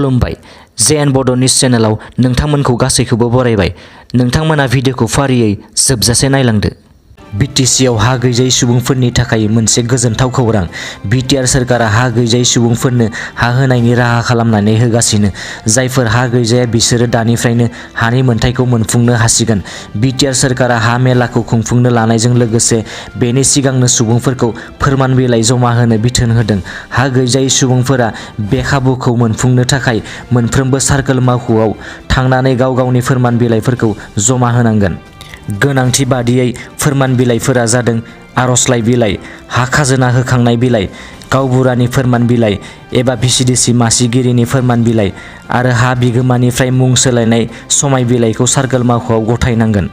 खुलुमबाय। जेएन बड' निउज चेनेलाव नोंथांमोनखौ गासैखौबो बरायबाय। नोंथांमोना भिडिअखौ फारियै जोबजासे नायलांदो। बिटिसिआव हा गैजायै सुबुंफोरनि थाखाय मोनसे गोजोनथाव खौरां। बिटिआर सोरखारा हा गैजायै सुबुंफोरनो हा होनायनि राहा खालामनानै होगासिनो। जायफोर हा गैजाया बिसोरो दानिफ्रायनो हानि मोनथायखौ मोनफुंनो हासिगोन। बिटिआर सोरखारा हा मेलाखौ खुंफुंनो लानायजों लोगोसे बेनि सिगांनो सुबुंफोरखौ फोरमान बिलाइ जमा होनो बिथोन होदों। हा गैजायै सुबुंफोरा बे खाबुखौ मोनफुंनो थाखाय मोनफ्रोमबो सार्कल मावख'आव थांनानै गाव गावनि फोरमान बिलाइफोरखौ जमा होनांगोन। गोनांथि बादियै फोरमान बिलाइफोरा जादों आर'जलाइ बिलाइ, हा खाजोना होखांनाय बिलाइ, गावबुरानि फोरमान बिलाइ एबा भिसिडिसि मासिगिरिनि फोरमान बिलाइ आरो हा बिगोमानिफ्राय मुं सोलायनाय समाय बिलाइखौ सार्कल मावख'आव गथायनांगोन।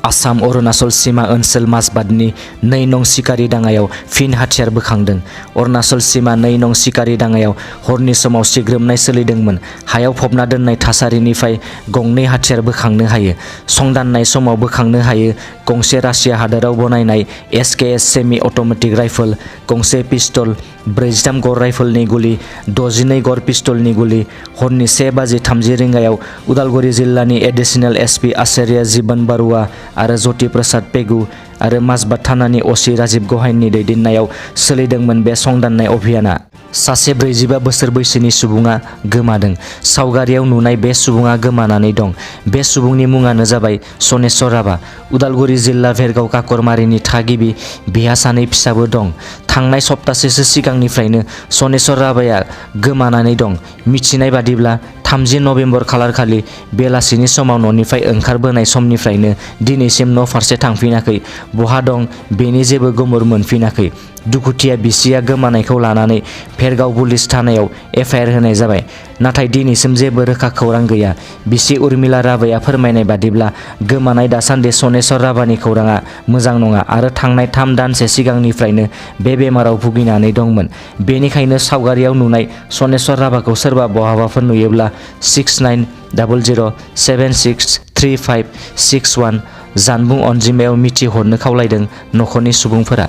आसाम अरुणाचल सिमा ओनसोल माजबाटनि 2 नं सिखारि दाङायाव फिन हाथियार बोखांदों। अरुणाचल सिमा 2 नं सिखारि दाङायाव हरनि समाव सिग्रोमनाय सोलिदोंमोन। हायाव फबना दोननाय थासारिनिफ्राय गंनै हाथियार बोखांनो हायो। संदाननाय समाव बोखांनो हायो गंसे रासिया हादोराव बनायनाय एसकेएस सेमि अट'मेटिक राइफल, गंसे पिस्तल, 43 गर राइफलनि गुलि, 62 गर पिस्तलनि गुलि। हरनि 1:30 रिंगायाव उदालगुरि जिल्लानि एडिशनेल एसपि आचार्य जीवन बरुवा आरो ज्योति प्रसाद पेगु आरो माजबाट थानानि असि राजिब गहाइननि दैदेननायाव सोलिदोंमोन बे संदाननाय अभियाना। सासे 45 बोसोर बैसोनि सुबुङा गोमादों। सावगारियाव नुनाय बे सुबुङा गोमानानै दं। बे सुबुंनि मुङानो जाबाय सनेस्वर राभा। उदालगुरि जिल्ला भेरगाव काकरमारिनि थागिबि। बिहा 2 फिसाबो दं। थांनाय सप्तासेसो सिगांनिफ्रायनो सनेस्वर राभाया गोमानानै दं। मिथिनाय बादिब्ला 30 नबेम्बर खालारखालि बेलासिनि समाव न'निफ्राय ओंखारबोनाय समनिफ्रायनो दिनैसिम न' फारसे थांफिनाखै। बहा दं बेनि जेबो गोमोर मोनफिनाखै। दुखुथिया बिसिया गोमानायखौ लानानै भेरगाव पुलिस थानायाव एफआइआर होनाय जाबाय। नाथाय दिनैसिम जेबो रोखा खौरां गैया। बिसि उर्मिला राभाया फोरमायनाय बादिब्ला गोमानाय दासान्दि सनेस्वर राभानि खौराङा मोजां नङा आरो थांनाय 3 दानसो सिगांनिफ्रायनो बे बेमाराव भुगिनानै दंमोन। बेनिखायनो सावगारियाव नुनाय सनेस्वर राभाखौ सोरबा बहाबाफोर नुयोब्ला 6900763561 जानबुं अनजिमायाव मिथिहरनो खावलायदों नखरनि सुबुंफोरा।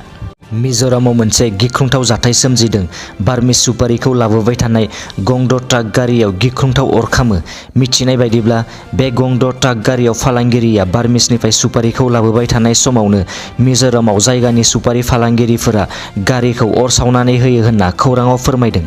मिज'रामाव मोनसे गिख्रंथाव जाथाय सोमजिदों। बार्मिस सुपारिखौ लाबोबाय थानाय गंद ट्राक गारियाव गिख्रंथाव अर खामो। मिथिनाय बायदिब्ला बे गंद ट्राक गारियाव फालांगिरिया बार्मिसनिफ्राय सुपारिखौ लाबोबाय थानाय समावनो मिज'रामाव जायगानि सुपारि फालांगिरिफोरा गारिखौ अर सावनानै होयो होनना खौराङाव फोरमायदों।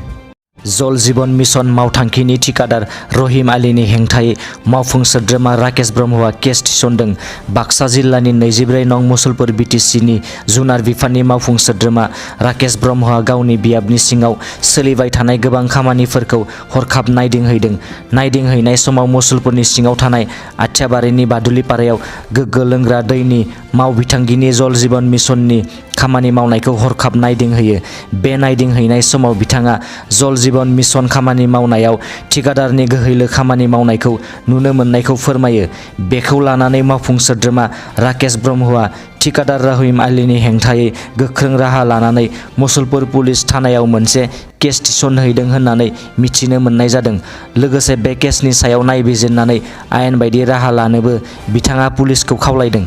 जल जीवन मिशन मावथांखिनि थिखादार रहिम आलीनि हेंथायै मावफुं सोद्रोमा राकेश ब्रह्मआ केस थिसनदों। बाक्सा जिल्लानि 24 नं मुसलपुर बिटिसिनि जुनार बिफाननि मावफुं सोद्रोमा राकेश ब्रह्मआ गावनि बियाबनि सिङाव सोलिबाय थानाय गोबां खामानिफोरखौ हरखाब नायदिंहैदों। नायदिंहैनाय समाव मुसलपुरनि सिङाव थानाय आथियाबारिनि बादुलिपारायाव गोग्गो लोंग्रा दैनि मावबिथांखिनि जल जीवन मिशननि खामानि मावनायखौ हरखाब नायदिंहैयो। बे नायदिंहैनाय समाव बिथाङा जल जीवन मिशन खामानि मावनायाव थिखादारनि गोहैलो खामानि मावनायखौ नुनो मोननायखौ फोरमायो। बेखौ लानानै मावफुं सोद्रोमा राकेश ब्रह्मआ थिखादार रहिम आलीनि हेंथायै गोख्रों राहा लानानै मुसलपुर पुलिस थानायाव मोनसे केस थिसनहैदों होननानै मिथिनो मोननाय जादों। लोगोसे बे केसनि सायाव नायबिजिरनानै आयेन बायदि राहा लानोबो बिथाङा पुलिसखौ खावलायदों।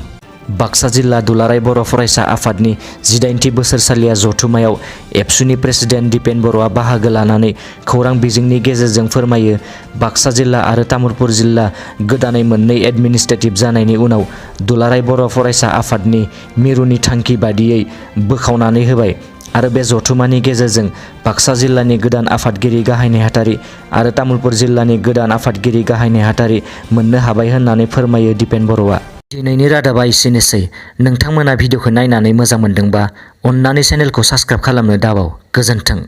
बाक्सा जिल्ला दुलाराय बर' फरायसा आफादनि 18थि बोसोरसालिया जथुम्मायाव एबसुनि प्रेसिडेन्ट दिपेन बर'आ बाहागो लानानै खौरां बिजोंनि गेजेरजों फोरमायो। बाक्सा जिल्ला आरो तामुलपुर जिल्ला गोदानै मोननै एडमिनिस्ट्रेटिभ जानायनि उनाव दुलाराय बर' फरायसा आफादनि मिरुनि थांखि बादियै बोखावनानै होबाय आरो बे जथुम्मानि गेजेरजों बाक्सा जिल्लानि गोदान आफादगिरि गाहाय नेहाथारि आरो तामुलपुर जिल्लानि गोदान आफादगिरि गाहाय नेहाथारि मोननो हाबाय होननानै फोरमायो दिपेन बर'आ। दिनैनि रादाबा एसेनोसै। नोंथांमोना भिडिअखौ नायनानै मोजां मोनदोंबा अन्नानै चेनेलखौ साबस्क्राइब खालामनो दाबाव। गोजोन्थों।